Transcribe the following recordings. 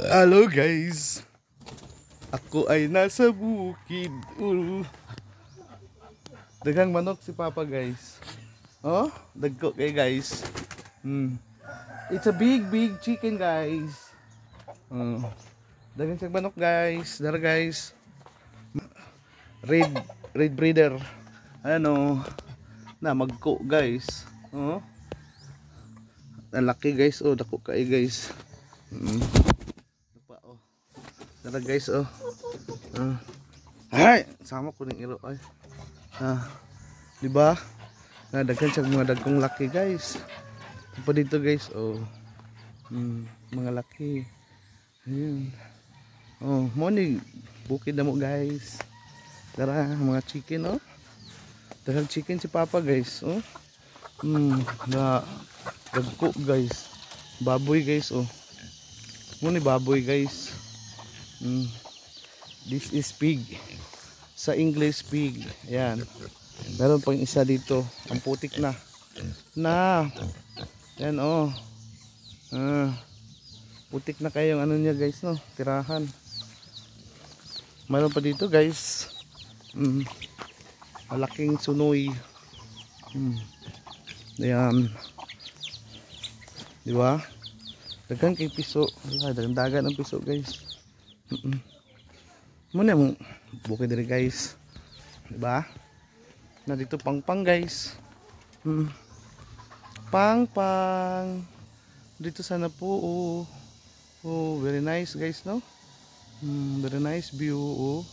Hello guys. Ako ay nasa bukid. Daghang manok si Papa, guys. Oh, dagko kay, guys. It's a big big chicken, guys. Oh. Daghang siyang manok, guys. Dara, guys. Red red breeder. Ano na magko, guys. Oh. Ang laki, guys, oh, dako kay, guys. Ito pa, oh. Tara, guys, oh. Ah. Ay, sama ko ning iro ay. Ah. Di ba? Na daghan siya mga dagkong laki, guys. Ito pa dito, guys, oh. Mga laki. Ayun. Oh, mo ni bukid na mo, guys. Tara, mga chicken, oh. Daghang chicken si Papa, guys, oh. Na dagko, guys. Baboy, guys, oh. Mo ni baboy, guys. This is pig. Sa English, pig. Ayan. Meron pang isa dito. Ang putik na. Na. Ayan, oh. Ah. Putik na kayong ano niya, guys, no. Tirahan. Meron pa dito, guys. Malaking sunoy. Ayan. Di ba? Daghan kay piso. Wala, daghan ang piso, guys. Muna mo bukid diri, guys. Di ba? Na dito pangpang, guys. Pangpang. Dito sana po, oh. Oh, very nice, guys, no? Very nice view, oh.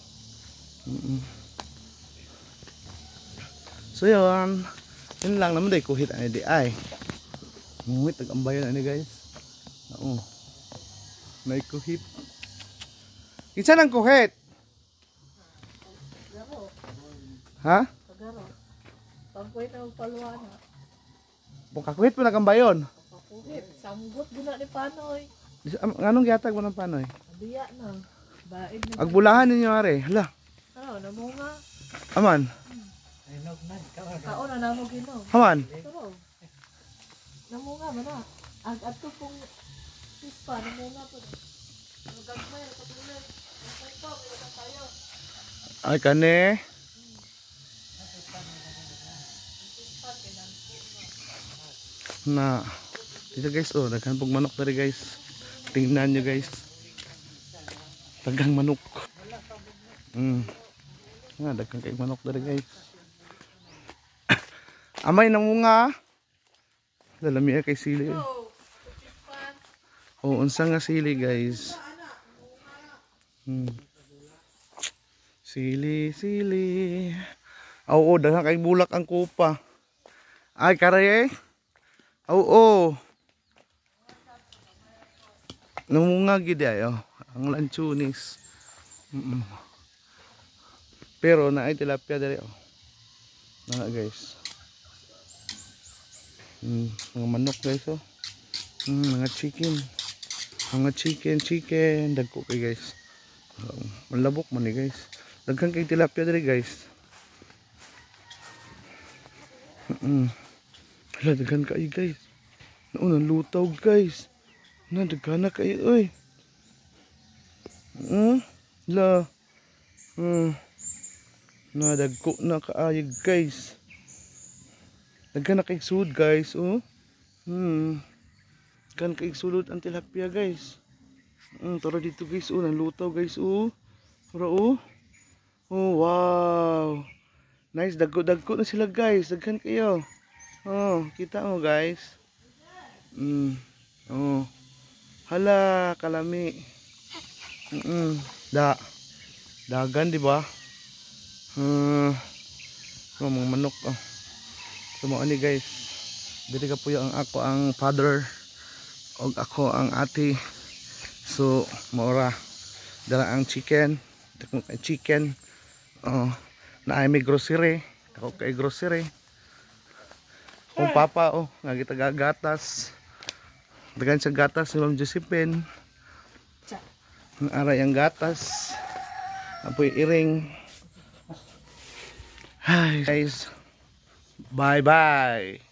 So yun. Yun lang naman day kuhit ani di ay. Nguhit tag-ambayon ani, guys. Oo. May kuhit. Kinsa nang kuhit? Garo. Ha? Pagaro. Pagkuhit na magpaluan ha. Kakuhit po na kambayon. Pagkuhit. Samgot gina ni Panoy. Nganong gihatag mo ng panoy? Abiya na. Baid na. Agbulahan ninyo are. Hala. Ano, namunga. Aman. Kaon na namo ginom. Aman. Pero, namunga man na. Ag ato pong pispa, namunga po. Magagmay, patuloy. Ang pa, may tayo. Ay kane. Na. Dito, guys, oh, daghan pog manok diri, guys. Tingnan nyo, guys. Daghang manok. Nga daghan kay manok diri, guys. Amay namunga. Lalami kay sili. Oh, pispan. Oh, unsa nga sili, guys? Sili, sili. Oo, daghan kay bulak ang kupa. Ay, karay eh. Oo. Namunga gid ay, oh. Ang lanchunis. Pero naay tilapia diri, oh. Na, guys. Mga manok, guys, oh. Mga chicken. Mga chicken, chicken. Dagko kay, guys. Malabok man ni, guys. Daghan kay tilapia diri, guys. Hala, daghan kayo, guys. Nauna lutaw, guys. Na daghan na kayo oy. La. Na dagko na kaayo, guys. Daghan na kay sud, guys, oh. Daghan kay sulod ang tilapia, guys. Tara dito, guys, oh, nalutaw, guys, oh. Tara, oh. Oh, wow. Nice, dagko-dagko na sila, guys. Daghan kayo. Oh, kita mo, guys. Oh. Hala, kalami. Da. Dagan, di ba? Oh, mga manok, oh. So mo ani, guys. Dili ka po ang ako ang father og ako ang ate. So maora dala ang chicken. Dako kay chicken. Oh, na ay may grocery. Ako kay grocery. Akong papa, oh, nga gitagagatas. Dagan siya gatas ni Ma'am Josephine. Ang aray ang gatas. Apoy iring. Hi guys. Bye bye.